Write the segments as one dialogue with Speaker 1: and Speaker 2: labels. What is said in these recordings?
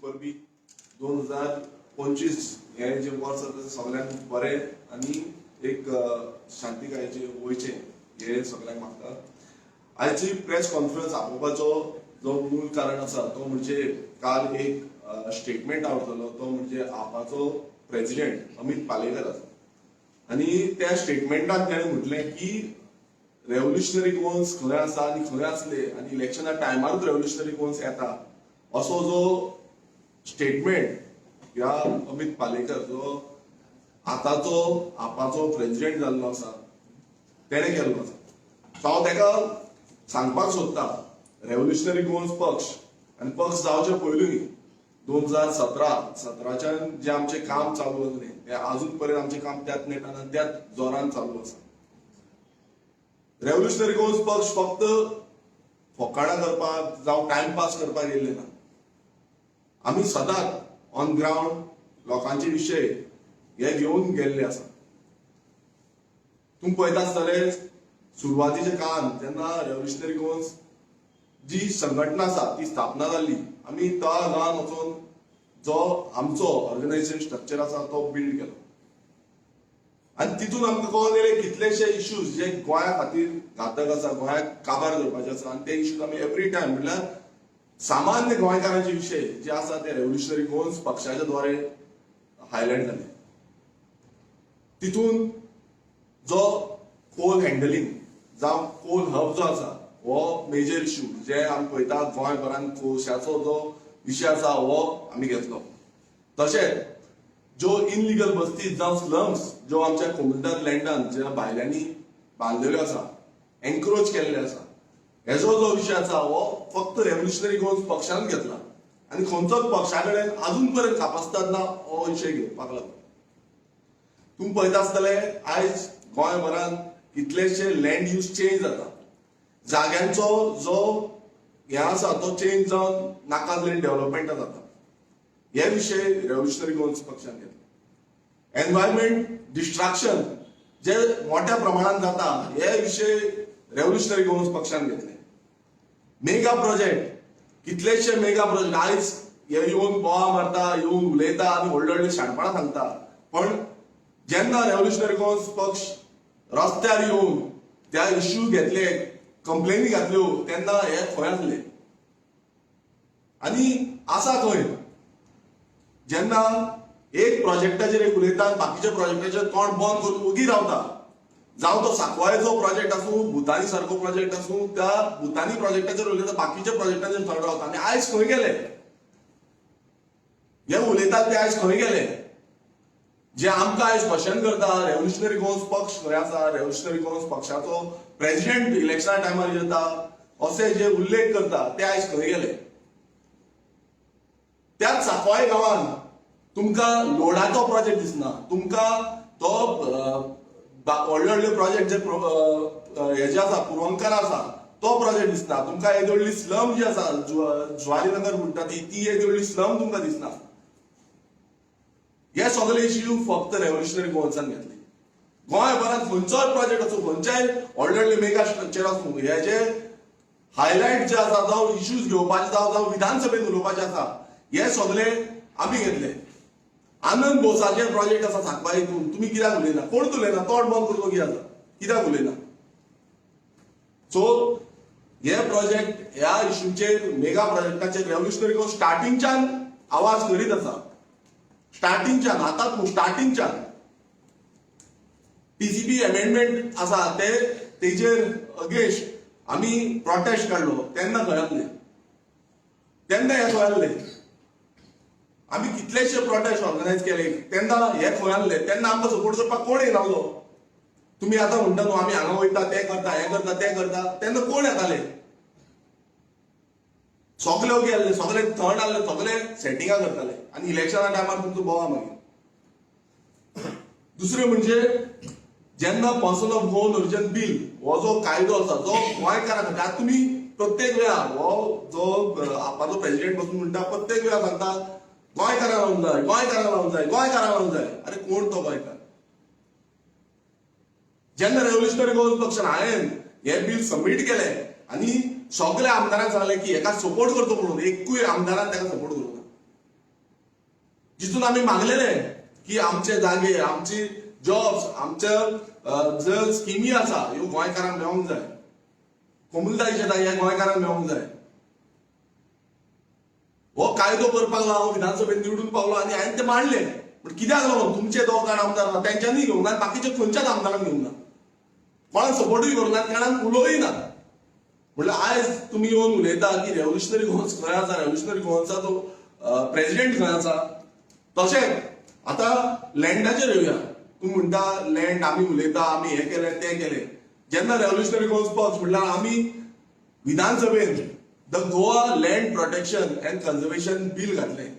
Speaker 1: परबीं. 2025 हें जें वर्स आसा तें सगल्यांक बरें आनी एक शांतिकायेचें वयचें हें सगल्यांक मागता. आयची प्रेस कॉन्फरन्स आपोवपाचो जो मूळ कारण आसा तो म्हणजे काल एक स्टेटमेंट आवट जालो, तो म्हणजे आपाचो प्रेसिडेंट अमित पालेकर आसा आनी त्या स्टेटमेंटान ताणें म्हटलें की रेव्होल्युशनरी गोवन्स खंय आसा आनी खंय आसले आनी इलेक्शना टायमारूच रेव्होल्युशनरी गोवन्स येता, असो जो स्टेटमेंट ह्या अमित पालेकर, जो आतांचो आपाचो प्रेसिडेंट जाल्लो आसा, तेणें केल्लो आसा. सो हांव ताका सांगपाक सोदता, रेव्होल्युशनरी गोवन्स पक्ष आनी पक्ष जावचे पयलीं 2017 सतराच्यान जें आमचें काम चालू आसलें तें अजून पर्यंत आमचें काम त्याच नेटान आनी त्याच जोरान चालू आसा. रेव्होल्युशनरी गोवन्स पक्ष फक्त फकाणां करपाक जावं टायमपास करपाक येयल्ले ना. आमी सदांच ऑन ग्रावंड लोकांचे विशय हे घेवन गेल्ले आसा. तुमी पळयता आसतले, सुरवातीच्या काळान जेन्ना रेव्होल्युशनरी गोवन्स जी संघटना आसा ती स्थापना जाल्ली, आमी तळागाळान वचून जो आमचो ऑर्गनायझेशन स्ट्रक्चर आसा तो बिल्ड केलो आनी तितून आमकां कळोन येयले कितलेशे इश्यूज जे गोंया खातीर घातक आसा, गोंयाक काबार करपाचे आसा. आनी ते इश्यूज आमी एवरी टायम, म्हणल्यार सामान्य गोंयकारांचे विशय जे आसा ते रेव्होल्युशनरी गोवन्स पक्षाच्या द्वारे हायलायट जाले. तितून जो कोल हँडलिंग जावं कोल हब जो आसा हो मेजर इश्यू जे आमी पळयता, गोंयभरान कोळशाचो जो विशय आसा हो आमी घेतलो. तशेंच ज्यो इनलिगल बस्ती जावं स्लम्स ज्यो आमच्या कोमुनिदाद लँडान ज्या भायल्यांनी बांदलेल्यो आसा, एन्क्रोच केल्ले आसा, हेजो जो विशय आसा हो फक्त रेव्होल्युशनरी गोवन्स पक्षान घेतला आनी खंयचोच पक्षा कडेन अजून पर्यंत कापास्ताद ना हो विशय घेवपाक लागलो. तुमी पळयता आसतले, आयज गोंयभरान कितलेशे लँड यूज चेंज जाता, जाग्यांचो जो हें आसा तो चेंज जावन नाका जाल्ली डेव्हलपमेंटां जाता. हे विशय रेव्होल्युशनरी गोवन्स पक्षान घेतले. एनवायरमेंट डिस्ट्रक्शन जे मोठ्या प्रमाणात जाता हे विशय रेव्होल्युशनरी गोवन्स पक्षान घेतले. मेगा प्रोजेक्ट, कितलेशे मेगा प्रोजेक्ट, आयज हे येवन बोवाळ मारता, येवन उलयता आनी व्हडले व्हडले शाणपणां सांगता, पण जेन्ना रेव्होल्युशनरी गोवन्स पक्ष रस्त्यार येवन त्या इश्यू घेतले, कंप्लेनी घातल्यो, तेन्ना हे खंय आसले आनी आसा खंय? जेन्ना एक प्रोजेक्टाचेर एक उलयता आनी बाकीच्या प्रोजेक्टाचेर तोंड बंद करून ओगी रावता, जावं तो साकवाळेचो प्रोजेक्ट आसूं, भुतानी सारको प्रोजेक्ट आसूं, त्या भुतानी प्रोजेक्टाचेर उलयता, बाकीच्या प्रोजेक्टाचेर थंड रावता. आनी आयज खंय गेले हे उलयतात ते? आयज खंय गेले जे आमकां आयज क्वेश्चन करता, रेव्होल्युशनरी गोवन्स पक्ष खंय आसा, रेव्होल्युशनरी गोवन्स पक्षाचो प्रेसिडेंट इलेक्शना टायमार येता असे जे उल्लेख करता ते आयज खंय गेले? त्याच साकवाळे गांवान तुमकां लोडाचो प्रोजेक्ट दिसना, तुमकां तो व्हडले व्हडले प्रोजेक्ट जे हेजे आसा, पुरवंकार आसा तो प्रोजेक्ट दिसना. तुमकां येदी व्हडली स्लम जी आसा, जुवारी नगर म्हणटा ती, ती येदी व्हडली स्लम तुमकां दिसना. हे सगळे इश्यू फक्त रेव्होल्युशनरी गोवन्सान घेतले. गोंयभरात खंयचोय प्रोजेक्ट आसूं, खंयच्याय व्हडले व्हडले मेगा स्ट्रक्चर आसूं, हे जे हायलायट जे आसा, जावं इश्यूज घेवपाचे, जावं जावं विधानसभेत उलोवपाचे आसा, हे सगळे आमी घेतले. आनंद बोसाचे प्रोजेक्ट आसा साकवा हितून, तुमी कित्याक उलयना? कोणूच उलयना, तोंड बंद करून ओगी आसा, कित्याक उलयना? सो हे प्रोजेक्ट, ह्या इश्यूचेर, मेगा प्रोजेक्टाचेर रेव्होल्युशनरी गोवन्स स्टार्टिंगच्यान आवाज करीत आसा, स्टार्टिंगच्यान, आतां न्हू, स्टार्टिंगच्यान. टीसीपी अमेंडमेंट आसा ते तेजेर अगेन्स्ट आमी प्रोटेस्ट काडलो तेन्ना खंय आसले? तेन्ना हे खंय आसले? आमी कितलेशे प्रोटेस्ट ऑर्गनायज केले तेन्ना हे खंय आसले? तेन्ना आमकां सपोर्ट करपाक कोण येनासलो. तुमी आतां म्हणटा न्हू, आमी हांगा वयता, ते करता, हें करता, तें करता, तेन्ना कोण येताले? सगळे ओगी आसले, सगळे थंड आसले, सगळे सेटिंगां करताले आनी इलेक्शना टायमार तुमचो बोवाळ मागीर. दुसरें म्हणजे जेन्ना Person of Goan Origin Bill हो जो कायदो आसा जो गोंयकारां खातीर, आतां तुमी प्रत्येक वेळा हो जो आपाचो प्रेसिडेंट बसून म्हणटा, प्रत्येक वेळा सांगता, गोंयकारां लावूंक जाय, गोंयकारां लावूंक जाय, गोंयकारां लावूंक जाय. अरे, कोण तो गोंयकार? जेन्ना रेव्होल्युशनरी गोवन्स पक्षान हांवें हें बील सबमीट केलें आनी सगल्या आमदारांक सांगलें की हेका सपोर्ट करचो म्हणून, एकूय आमदारान ताका सपोर्ट करूंक ना. जितून आमी मागलेले की आमचे जागे, आमची जॉब्स, आमच्या जे स्किमी आसा ह्यो गोंयकारांक मेळोंक जाय, कोमुनिदादीचे जागे गोंयकारांक मेळोंक जाय. हो कायदो करपाक लागलो, विधानसभेत निवडून पावलो आनी हांवें ते मांडले. पूण कित्याक लागून तुमचे दोग जाण आमदार आसा तेंच्यांनी घेवंक ना, बाकीचे खंयच्याच आमदारांक घेवंक ना, कोणाक सपोर्टूय करूंक ना, कोणाक उलोवय ना. म्हणल्यार आयज तुमी येवन उलयता की रेव्होल्युशनरी गोवन्स खंय आसा, रेव्होल्युशनरी गोवन्साचो प्रेसिडेंट खंय आसा. तशेंच आतां लँडाचेर येवया. तूं म्हणटा लँड आमी उलयता, आमी हें केलें तें केलें. जेन्ना रेव्होल्युशनरी गोवन्स पक्ष म्हणल्यार आमी विधानसभेन the Goa Land Protection and Conservation Bill घातलें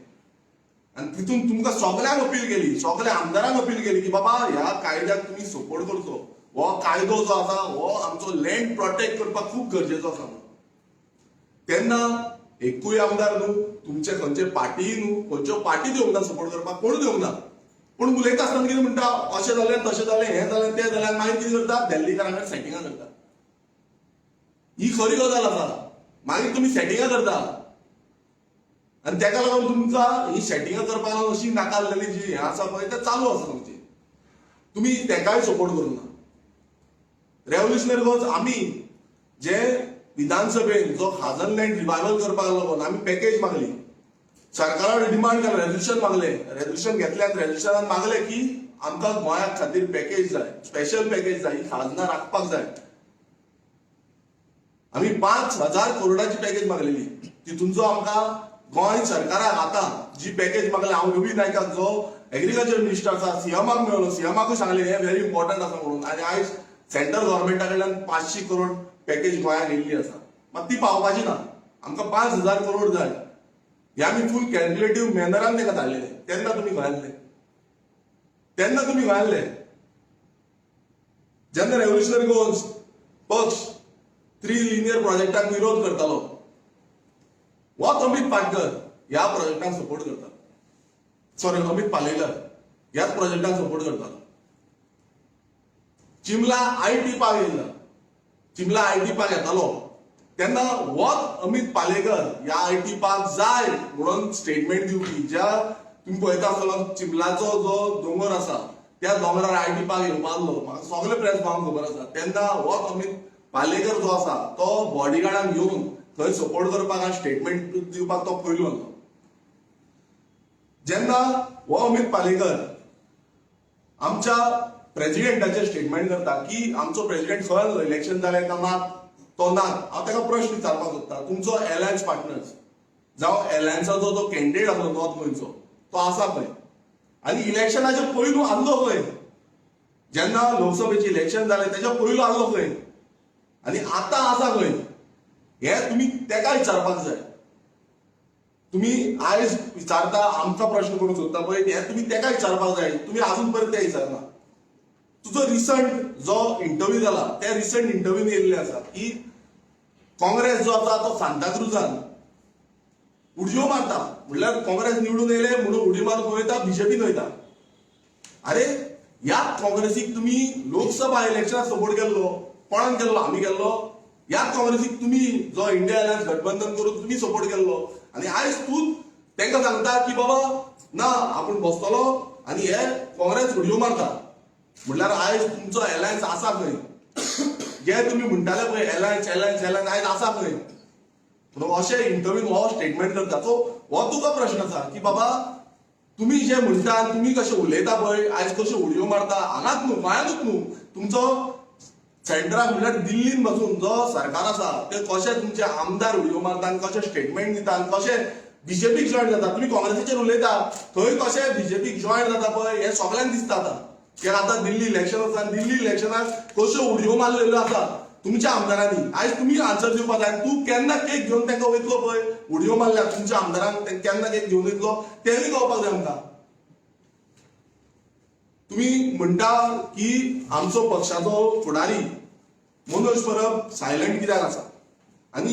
Speaker 1: आनी तितून तुमकां सगल्यांक अपील केली, सगल्या आमदारांक अपील केली की बाबा ह्या कायद्याक तुमी सपोर्ट करचो. हो कायदो जो आसा हो आमचो लँड प्रोटेक्ट करपाक खूब गरजेचो आसा म्हणून. तेन्ना एकूय आमदार न्हू, तुमचे खंयचे पार्टीय न्हू, खंयच्यो पार्टी दिवंक ना सपोर्ट करपाक, कोण दिवंक ना. पूण उलयता आसतना कितें म्हणटा, अशें जालें, तशें जालें, हें जालें, तें जालें, आनी मागीर कितें करता, दिल्लीकारां कडेन सेटिंगां करता. ही खरी गजाल आसा. मागीर तुमी सेटिंगां करता आनी तेका लागून तुमकां ही सेटिंगां करपाक लागून अशी नाका जाल्ली जी हें आसा पळय तें चालू आसा तुमची. तुमी तेकाय सपोर्ट करूंक ना. रेव्होल्युशनरी गोवन्स आमी जे विधानसभेन जो खाजन लँड रिवायवल करपाक लागून आमी पॅकेज मागली, सरकारा डिमांड केला, रेजोल्युशन मागले, रेजोल्युशन घेतले आनी रेजोल्युशनान मागले की आमकां गोंया खातीर पॅकेज जाय, स्पेशल पॅकेज जाय, ही खाजनां राखपाक जाय. आमी 5,000 करोडाची पॅकेज मागलेली. तितूनचो आमकां गोंय सरकाराक आतां जी पॅकेज मागल्या, हांव रवी नायकाक जो एग्रीकल्चर मिनिस्टर आसा, सीएमाक मेळलो, सीएमाकूय सांगलें हें व्हेरी इम्पॉर्टंट आसा म्हणून. आनी आयज सेंट्रल गव्हर्मेंटा कडल्यान 500 करोड पॅकेज गोंयाक येयल्ली आसा, मात ती पावपाची ना. आमकां 5,000 करोड जाय. हे आमी फूल कॅल्क्युलेटीव मॅनरान ताका धाडलेले. तेन्ना तुमी खंय आसले? तेन्ना तुमी खंय आसले जेन्ना रेव्होल्युशनरी गोवन्स पक्ष थ्री लिनियर प्रोजेक्टाक विरोध करतालो? होच अमित पाटकर ह्या प्रोजेक्टाक सपोर्ट करता, सॉरी, अमित पालेकर ह्याच प्रोजेक्टाक सपोर्ट करतालो. चिमला I T park येयला, चिमला I T park येतालो तेन्ना होच अमित पालेकर ह्या I T park जाय म्हणून स्टेटमेंट दिवपी. ज्या तुमी पळयता आसतलो, चिमलाचो जो दोंगर आसा त्या दोंगरार I T park येवपा आसलो. म्हाका सगळे प्रेस भावांक खबर आसा. तेन्ना होच अमित पालेकर जो आसा तो बॉडीगार्डाक घेवन थंय सपोर्ट करपाक आनी स्टेटमेंट दिवपाक तो पयलो आसलो. जेन्ना हो अमित पालेकर आमच्या प्रेसिडेंटाचेर स्टेटमेंट करता की आमचो प्रेसिडेंट खंय आसलो, इलेक्शन जालें का ना, तो ना. हांव ताका प्रश्न विचारपाक सोदता, तुमचो एलायन्स पार्टनर्स जावं एलायन्साचो जो कॅन्डिडेट आसलो नॉर्थ गोंयचो, तो आसा खंय आनी इलेक्शनाच्या पयलू आसलो खंय? जेन्ना लोकसभेचें इलेक्शन जालें तेच्या पयलू आसलो खंय आनी आतां आसा खंय, हे तुमी तेका विचारपाक जाय. तुमी आयज विचारता, आमकां प्रश्न करूंक सोदता पळय, हे तुमी तेका विचारपाक जाय. तुमी अजून पर्यंत ते विचारना. तुजो रिसंट जो इंटरव्यू जाला, त्या रिसंट इंटरव्यून येयल्ले आसा की काँग्रेस जो आसा तो सांताक्रुजान उडयो मारता, म्हणल्यार काँग्रेस निवडून येयले म्हणून उडी मारून वयता, बीजेपीन वयता. अरे, ह्या काँग्रेसीक तुमी लोकसभा इलेक्शनाक सपोर्ट केल्लो. कोणाक केल्लो? आमी केल्लो. ह्याच काँग्रेसीक तुमी जो इंडिया अलायन्स गठबंधन करून तुमी सपोर्ट केल्लो आनी आयज तूं तांकां सांगता की बाबा ना, आपूण बसतलो आनी हे काँग्रेस उडयो मारता. म्हणल्यार आयज तुमचो अलायन्स आसा खंय? जे तुमी म्हणटाले पळय अलायन्स, अलायन्स, अलायन्स, आयज आसा खंय? म्हणून अशें इंटरव्यून हो स्टेटमेंट करता. सो हो तुका प्रश्न आसा की बाबा तुमी जे म्हणटा, तुमी कशें उलयता पळय, आयज कश्यो उडयो मारता, हांगाच न्हू, गोंयांतूच न्हू, तुमचो सेंटराक म्हणल्यार दिल्लीन बसून जो सरकार आसा ते कशे तुमचे आमदार उडयो मारता आनी कशे स्टेटमेंट दिता आनी कशे बीजेपीक जॉयन जाता. तुमी काँग्रेसीचेर उलयता, थंय कशे बीजेपीक जॉयन जाता पळय, हें सगल्यांक दिसता आतां. कित्याक आतां दिल्ली इलेक्शन आसा आनी दिल्ली इलेक्शनाक कश्यो उडयो मारलेल्यो आसा तुमच्या आमदारांनी, आयज तुमी आन्सर दिवपाक जाय. तूं केन्ना केक घेवन तांकां वयतलो पळय, उडयो मारल्या तुमच्या आमदारांक, केन्ना केक घेवन वयतलो तेंय कळपाक जाय आमकां. तुमी म्हणटा की आमचो पक्षाचो फुडारी मनोज परब सायलंट कित्याक आसा आनी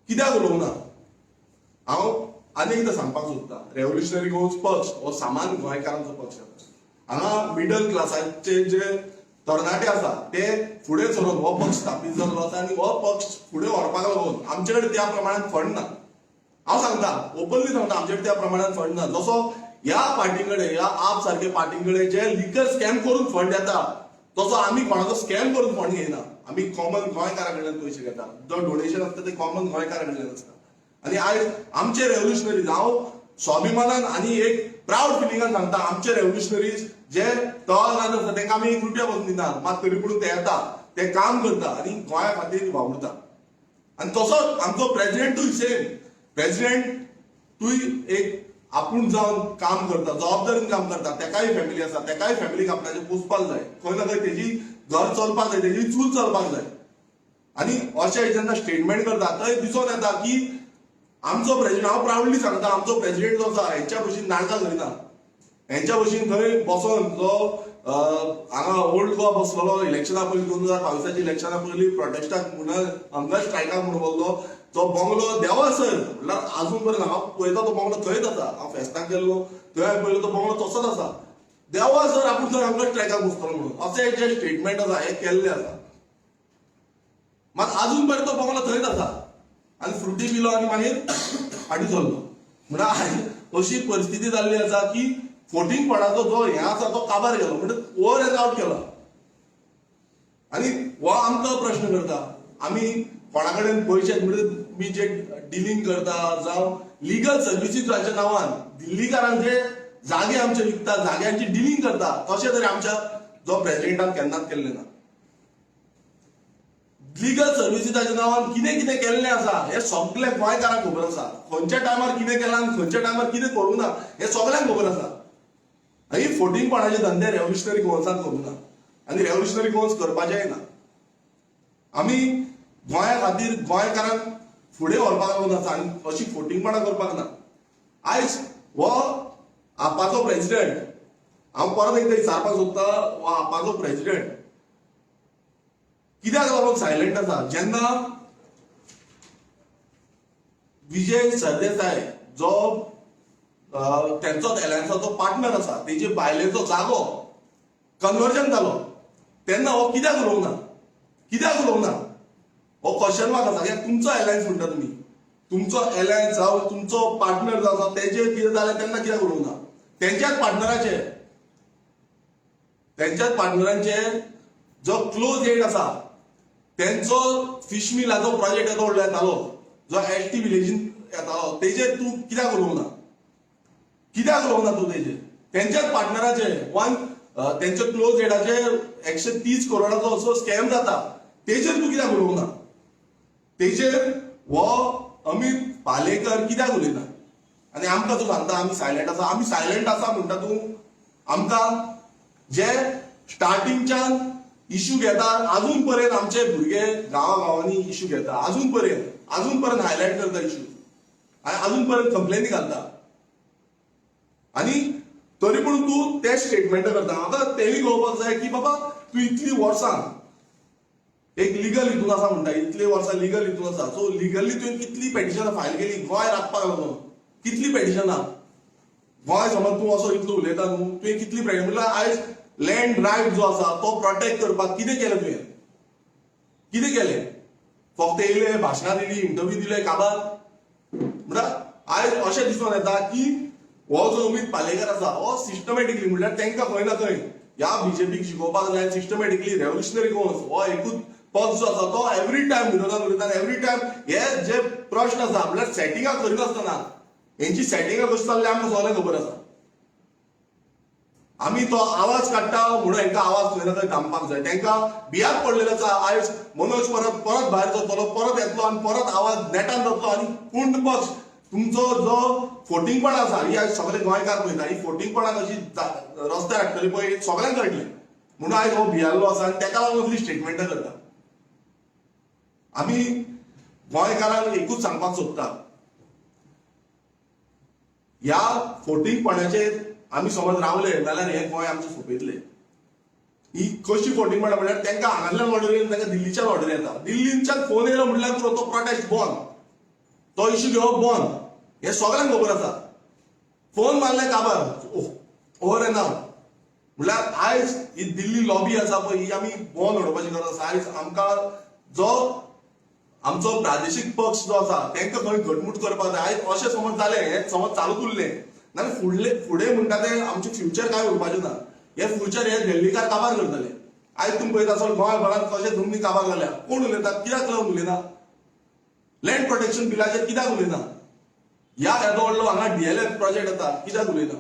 Speaker 1: कित्याक उलोवंक ना? हांव आनी एकदां सांगपाक सोदता, रेव्होल्युशनरी गोवन्स पक्ष हो सामान्य गोंयकारांचो पक्ष आसा. हांगा मिडल क्लासाचे जे तरणाटे आसा ते फुडें सरून हो पक्ष स्थापीत जाल्लो आसा आनी हो पक्ष फुडें व्हरपाक लागून आमचे कडेन त्या प्रमाणात फंड ना. हांव सांगता, ओपनली सांगता, आमचे कडेन त्या प्रमाणान फंड ना. जसो ह्या पार्टी कडेन, ह्या आप सारखे पार्टी कडेन जे लिकर स्कॅम करून फंड येता, तसो आमी कोणाचो स्कॅम करून फंड घेयना. आमी कॉमन गोंयकारा कडल्यान पयशे घेता. जो डोनेशन आसता ते कॉमन गोंयकारा कडल्यान आसता. आनी आयज आमचे रेव्होल्युशनरीज, हांव स्वाभिमानान आनी एक प्रावड फिलिंगान सांगता, आमचे रेव्होल्युशनरीज जे तळागाळांत आसता तांकां आमी 1 रुपया पसून दिना. मात तरी पूण ते येता, ते काम करता आनी गोंया खातीर वावुरता. आनी तसोच आमचो प्रेजिडेंटूय सेम. प्रेजिडेंटूय एक आपूण जावन काम करता, जबाबदारीन काम करता. तेकाय फॅमिली आसा, तेकाय फॅमिलीक आपणाचे पोसपाक जाय, खंय ना खंय तेजी घर चलपाक जाय, तेजी चूल चलपाक जाय. आनी अशें जेन्ना स्टेटमेंट करता थंय दिसून येता की आमचो प्रेजिडेंट, हांव प्रावडली सांगता, आमचो प्रेजिडेंट जो आसा हेंच्या भशेन नाटकां करिना. हेंच्या भशेन थंय बसोन जो हांगा ओल्ड गोवा बसलेलो इलेक्शना पयलीं, 2022च्या इलेक्शना पयलीं प्रोटेस्टाक म्हणून, हंगर स्ट्रायकाक म्हणून बसलो, जो बंगलो देवा सर म्हणल्यार अजून पर्यंत हांव पळयता तो बंगलो थंयच आसा. हांव फेस्ताक गेल्लो थंय हांवें पळयलो, तो बंगलो तसोच आसा. देवा सर आपूण थंय हंगर स्ट्रायकाक बसतलो म्हणून अशें जे स्टेटमेंट आसा हें केल्लें आसा. मात अजून पर्यंत तो बंगलो थंयच आसा. आनी फ्रुटी पिलो आनी मागीर फाटीं सरलो. म्हणल्यार अशी परिस्थिती जाल्ली आसा की फोटिंगपणाचो जो हें आसा तो काबार गेलो, म्हणजे ओवर एंड आवट केलो. आनी हो आमकां प्रश्न करता, आमी कोणा कडेन पयशे म्हणजे मी जे डिलींग करता जावं लिगल सर्विसीसाच्या नांवान दिल्लीकारांक जे जागे आमचे विकता, जाग्यांची डिलींग करता, तशें तरी आमच्या जो प्रेसिडेंटान केन्नाच केल्लें ना. लिगल सर्विसीसाच्या नांवान कितें कितें केल्लें आसा हें सगळें गोंयकारांक खबर आसा. खंयच्या टायमार कितें केलां आनी खंयच्या टायमार कितें करूंक ना हें सगळ्यांक खबर आसा. ही फोटिंगपणाचे धंदे रेव्होल्युशनरी गोवन्सान करूंक ना आनी रेव्होल्युशनरी गोवन्स करपाचेय ना. आमी गोंया खातीर, गोंयकारांक फुडें व्हरपाक लागून आसा आनी अशी फोटिंगपणां करपाक ना. आयज हो आपाचो प्रेसिडेंट, हांव परत एकदां विचारपाक सोदता, हो आपाचो प्रेसिडेंट कित्याक लागून सायलंट आसा जेन्ना विजय सरदेसाय जो तेंचोच एलायन्साचो पार्टनर आसा, तेजे बायलेचो जागो कन्वर्जन जालो तेन्ना हो कित्याक उलोवंक ना? कित्याक उलोवंक ना? हो क्वेश्चन मार्क आसा. कित्याक तुमचो एलायन्स म्हणटा तुमी, तुमचो एलायन्स जावं तुमचो पार्टनर जो आसा तेजे कितें जालें तेन्ना कित्याक उलोवंक ना? तेंच्याच पार्टनरांचे जो क्लोज एड आसा तेंचो फिश मिलाचो प्रोजेक्ट येदो व्हडलो येतालो, जो एस टी विलेजीन येतालो, तेजेर तूं कित्याक उलोवंक ना? कित्याक उलोवंक ना तूं तेजेर? तेंच्याच पार्टनराचे वन तेंच्या क्लोज एडाचे 130 करोडाचो असो स्कॅम जाता, तेजेर तूं कित्याक उलोवंक ना? तेजेर हो अमित पालेकर कित्याक उलयना? आनी आमकां तूं सांगता आमी सायलंट आसा. आमी सायलंट आसा म्हणटा तूं आमकां. जे स्टार्टिंगच्यान इश्यू घेता, अजून पर्यंत आमचे भुरगे गांवा गांवांनी इश्यू घेता, अजून पर्यंत हायलायट करता इश्यू आनी अजून पर्यंत कंप्लेनी घालता. आनी तरी पूण तूं ते स्टेटमेंट करता. म्हाका तेंय कळोवपाक जाय की बाबा तूं इतली वर्सां एक लिगल हितून आसा म्हणटा, इतली वर्सां लिगल हितून आसा, सो लिगली तुवें कितली पेटिशनां फायल केली गोंय राखपाक लागून? कितली पेटिशनां? गोंय समज तूं असो इतलो उलयता न्हू, तुवें कितली पेटिशन, म्हणल्यार आयज लँड रायट जो आसा तो प्रोटेक्ट करपाक कितें केलें तुवें? कितें केलें? फक्त येयले, भाशणां दिली, इंटरव्यू दिले, काबार. म्हणल्यार आयज अशें दिसून येता की हो जो अमित पालेकर आसा हो सिस्टमॅटिकली, म्हणल्यार तांकां खंय ना खंय ह्या बीजेपीक शिकोवपाक जाय. सिस्टमॅटिकली रेव्होल्युशनरी गोवन्स हो एकूच पक्ष जो आसा तो एवरी टायम विरोधात उलयता. एवरी टायम हे जे प्रश्न आसा, म्हणल्यार सेटिंगां करिनासतना, हेंची सेटिंगां कशी चल्ल्या आमकां सगळें खबर आसा. आमी तो आवाज काडटा म्हणून हेंकां आवाज खंय ना खंय दामपाक जाय. तांकां भियाक पडलेलो आसा. आयज मनोज परब परत भायर जातलो, परत येतलो आनी परत आवाज नेटान जातलो. आनी पूर्ण पक्ष तुमचो जो फोटिंगपणा आसा ही आयज सगळे गोंयकार पळयता. ही फोटिंगपणा कशी रस्त्यार हाडटली पळय, सगळ्यांक कळटलें. म्हणून आयज हो भियाल्लो आसा आनी तेका लागून असली स्टेटमेंटां करता. आमी गोंयकारांक एकूच सांगपाक सोदता, ह्या फोटिंगपणाचेर आमी समज रावले जाल्यार हें गोंय आमचें सोंपयतले. ही कशी फोटिंगपणा म्हणल्यार तांकां हांगांतल्यान ऑर्डर येवन तांकां दिल्लीच्यान ऑर्डर येता. दिल्लीच्यान फोन येयलो म्हणल्यार पुरो, तो प्रोटेस्ट बंद, तो इश्यू घेवप बंद, हें सगळ्यांक खबर आसा. फोन मारले, काबार, ओवर एंड आवट. म्हणल्यार आयज ही दिल्ली लॉबी आसा पळय, ही आमी बंद उडोवपाची गरज आसा. आयज आमकां जो आमचो प्रादेशीक पक्ष जो आसा तांकां खंय घटमूट करपाक जाय. आयज अशें समज जालें, हें समज चालूच उरलें नाल्यार फुडले फुडें म्हणटा ते आमचें फ्युचर कांय उरपाचें ना. हे फ्युचर हे दिल्लीकार काबार करतले. आयज तुमी पळयता आसतलो गोंयभरांत कशें जमनी काबार जाल्या. कोण उलयता? कित्याक लागून उलयना? लँड प्रोटेक्शन बिलाचेर कित्याक उलयना? ह्या येदो व्हडलो हांगा डीएलएफ प्रोजेक्ट येता, कित्याक उलयना?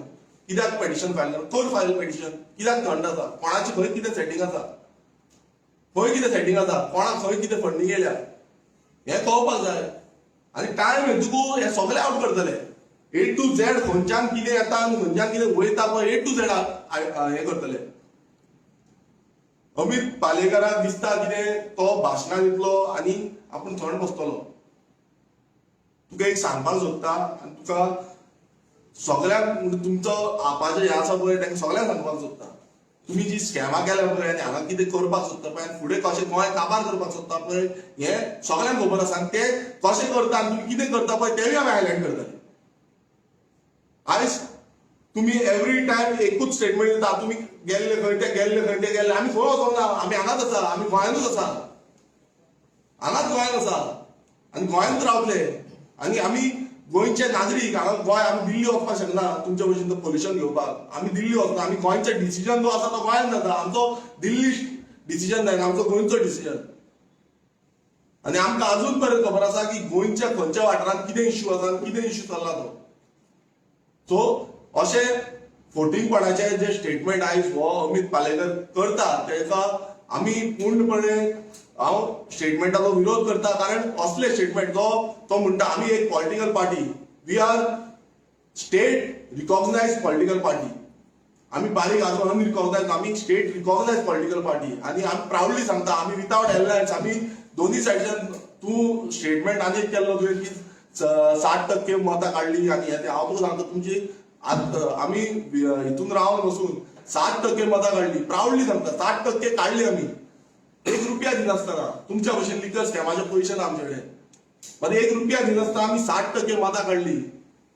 Speaker 1: कित्याक पेटिशन फायल ना? कोण फायल पेटिशन? कित्याक थंड आसा? कोणाची खंय कितें सेटींग आसा? खंय कितें सेटींग आसा? कोणाक खंय कितें फंडींग येयल्या हें कळपाक जाय. आनी टायम येतकू हे सगळे आवट करतले, ए टू झेड. खंयच्यान कितें येता आनी खंयच्यान कितें वयता पळय, ए टू झेड हें करतले. अमित पालेकराक दिसता कितें, तो भाशणां दितलो आनी आपूण थंड बसतलो. तुका एक सांगपाक सोदता आनी तुका सगळ्यांक, तुमचो आपाचें हें आसा पळय, तांकां सगळ्यांक सांगपाक सोदता, तुमी जी स्कॅमां केल्या पळय आनी हांगा कितें करपाक सोदता पळय आनी फुडें कशें गोंय काबार करपाक सोदता पळय, हें सगळ्यांक खबर आसा. आनी ते कशें करता आनी तुमी कितें करता पळय, तेंय आमी हायलायट करतले. आयज तुमी एवरी टायम एकूच स्टेटमेंट दिता, तुमी गेल्ले खंय ते, गेल्ले खंय ते, गेल्ले. आमी खंय वचोंक ना, आमी हांगाच आसा, आमी गोंयांतूच आसा, हांगाच गोंयांत आसा आनी गोंयांत रावतले. आनी आमी गोंयचे नागरीक. हांगा गोंय, आमी दिल्ली वचपाक शकना तुमच्या भशेन पोल्युशन घेवपाक. आमी दिल्ली वचना. आमी गोंयचे डिसिजन जो आसा तो गोंयांत जाता. आमचो दिल्ली डिसिजन जायना, आमचो गोंयचो डिसिजन. आनी आमकां अजून पर्यंत खबर आसा की गोंयच्या खंयच्या वाठारांत कितें इश्यू आसा आनी कितें इश्यू चल्ला तो. सो अशें फोटिंगपणाचे जे स्टेटमेंट आयज हो अमित पालेकर करता, तेका आमी पूर्णपणे, हांव स्टेटमेंटाचो विरोध करता. कारण असले स्टेटमेंट जो तो म्हणटा, आमी एक political party, we are state recognized political party. आमी बारीक अजून अनरिकॉग्नायज, आमी स्टेट रिकॉग्नायज पॉलिटिकल पार्टी. आनी आमी प्रावडली सांगता, आमी विदावट एलायन्स, आमी दोन्ही सायडच्यान. तूं स्टेटमेंट आनी एक केल्लो तुवें की 60% मतां काडली आनी हें तें. हांव तुका सांगता, तुमची आमी हितून रावन बसून 60% मतां काडली. प्रावडली सांगता, 60% काडली आमी एक रुपया दिनासतना. तुमच्या भशेन लिकर स्कॅमाचे पयशे ना आमचे कडेन. मात एक रुपया दिनासतना आमी 60% मतां काडली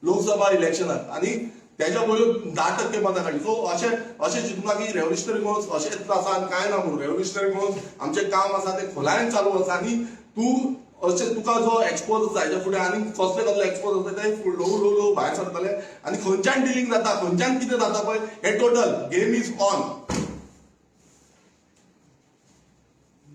Speaker 1: लोकसभा इलेक्शनाक आनी त्याच्या पयल्यो 10% मतां काडली. सो अशें अशें चिंतना की रेव्होल्युशनरी गोवन्स अशेंच आसा आनी कांय ना म्हणून. रेव्होल्युशनरी गोवन्स आमचें काम आसा तें खोलायेन चालू आसा. आनी तूं अशें तुका जो एक्सपोज आसा, हेच्या फुडें आनी कसले कसले एक्सपोज आसा ते ल्हवू ल्हवू ल्हवू भायर सरतले. आनी खंयच्यान डिलींग जाता, खंयच्यान कितें जाता पळय, हे total game is on.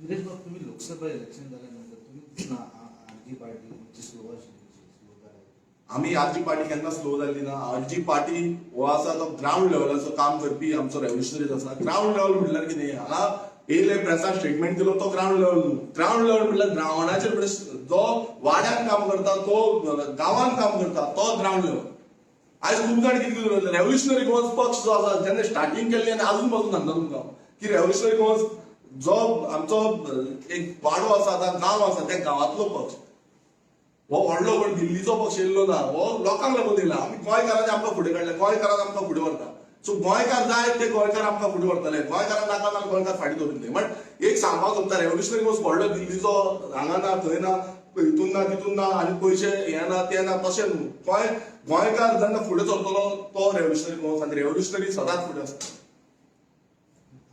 Speaker 2: Viresh बाब, तुम्ही लोकसभा इलेक्शन झाल्यानंतर तुम्ही आरजी पार्टी तुमची स्लो आशिल्ली, स्लो जाली.
Speaker 1: आमी आरजी पार्टी केन्ना स्लो जाल्ली ना. आरजी पार्टी हो आसा तो ग्रावंड लेवलाचो काम करपी आमचो रेव्होल्युशनरीज आसा. ग्रावंड लेवल म्हणल्यार कितें? हांगा येयले प्रेसार स्टेटमेंट दिलो तो ग्रावंड लेवल न्हू. ग्रावंड लेवल म्हणल्यार ग्रावंडाचेर जो वाड्यान काम करता, तो गांवान काम करता, तो ग्रावंड लेवल. आयज खूब जाण कितें कितें रेव्होल्युशनरी गोवन्स पक्ष जो आसा, जेन्ना स्टार्टींग केल्ली आनी अजून पासून सांगता तुमकां की रेव्होल्युशनरी गोवन्स जो आमचो एक वाडो आसा, आतां गांव आसा, त्या गांवांतलो पक्ष हो. व्हडलो कोण दिल्लीचो पक्ष येयल्लो ना, हो लोकांक लागून येयला. आमी गोंयकारांनी आमकां फुडें काडले, गोंयकारान आमकां फुडें व्हरता. सो गोंयकार जाय ते गोंयकार आमकां फुडें व्हरतले, गोंयकारांक नाका जाल्यार गोंयकार फाटीं दवरिल्ले. बट एक सांगपाक सोदता, रेव्होल्युशनरी गोवन्स व्हडलो दिल्लीचो हांगा ना, थंय ना, हितून ना, तितून ना आनी पयशे हे ना, ते ना, तशें न्हू. गोंयकार जेन्ना फुडें चलतलो तो रेव्होल्युशनरी गोवन्स आनी रेव्होल्युशनरी सदांच फुडें आसता.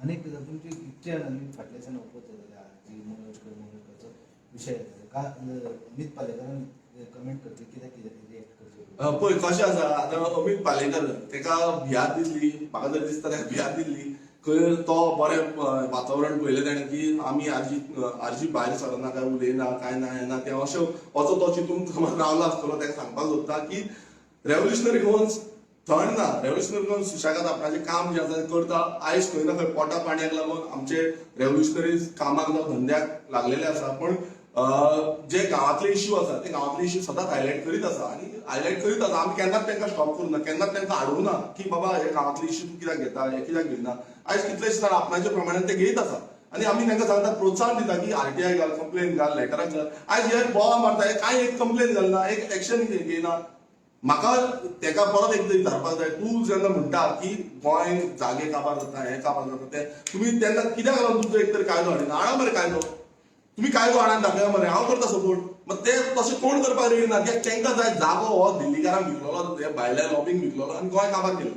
Speaker 2: आनी एक गजाल, तुमची इतके आनी फाटल्या दिसांनी ओपोज जाताले, आरजी मनोज करचो विशय येताले का अमित पालेकरान कमेंट करचे, कित्याक कितें रिएक्ट करचे?
Speaker 1: पळय कशें आसा, आतां अमित पालेकर तेका भियात दिसली, म्हाका तरी दिसता तेका भियात दिसली खंय. तो बरें वातावरण पळयलें तेणें की आमी आरजी आरजी भायर सरना, काय उलयना, काय ना, हें ना तें, अशें असो तो चिंतून समज रावला आसतलो. तेका सांगपाक सोदता की रेव्होल्युशनरी गोवन्स थंड ना. रेव्होल्युशनरी गोवन्स सुशेगाद आपणाचें काम जें आसा तें करता. आयज खंय ना खंय पोटा पाणयाक लागून आमचे रेव्होल्युशनरीज कामाक जावं धंद्याक लागलेले आसा. पण जे गांवांतले इश्यू आसा ते गांवांतले इश्यू सदांच हायलायट करीत आसा आनी हायलायट करीत आसा. आमी केन्नाच तांकां स्टॉप करूं ना, केन्नाच तांकां आडोवं ना की बाबा हे गांवांतले इश्यू तूं कित्याक घेता, हे कित्याक घेयना. आयज कितलेशे जाण आपणाच्या प्रमाणे ते घेयत आसा आनी आमी तांकां सांगता, प्रोत्साहन दिता की आरटीआय घाल, कंप्लेन घाल, लेटरां घाल. आयज हे बोवा मारता, हे कांय एक कंप्लेन घालना, एक एक्शन घेयना. म्हाका तेका परत एकदां विचारपाक जाय, तूं जेन्ना म्हणटा की गोंय जागे काबार जाता, हें काबार जाता, तें तुमी तेन्ना कित्याक लागून तुमचो एक तरी कायदो हाडिना? हाडा मरे कायदो, तुमी कायदो हाडान दाखया मरे, हांव करता सपोर्ट. मग ते तशें कोण करपाक रेडी ना, कित्याक तांकां जाय जागो हो दिल्लीकारांक विकलोलो, हे भायल्या लॉबींक विकलोलो आनी गोंय काबार केलें.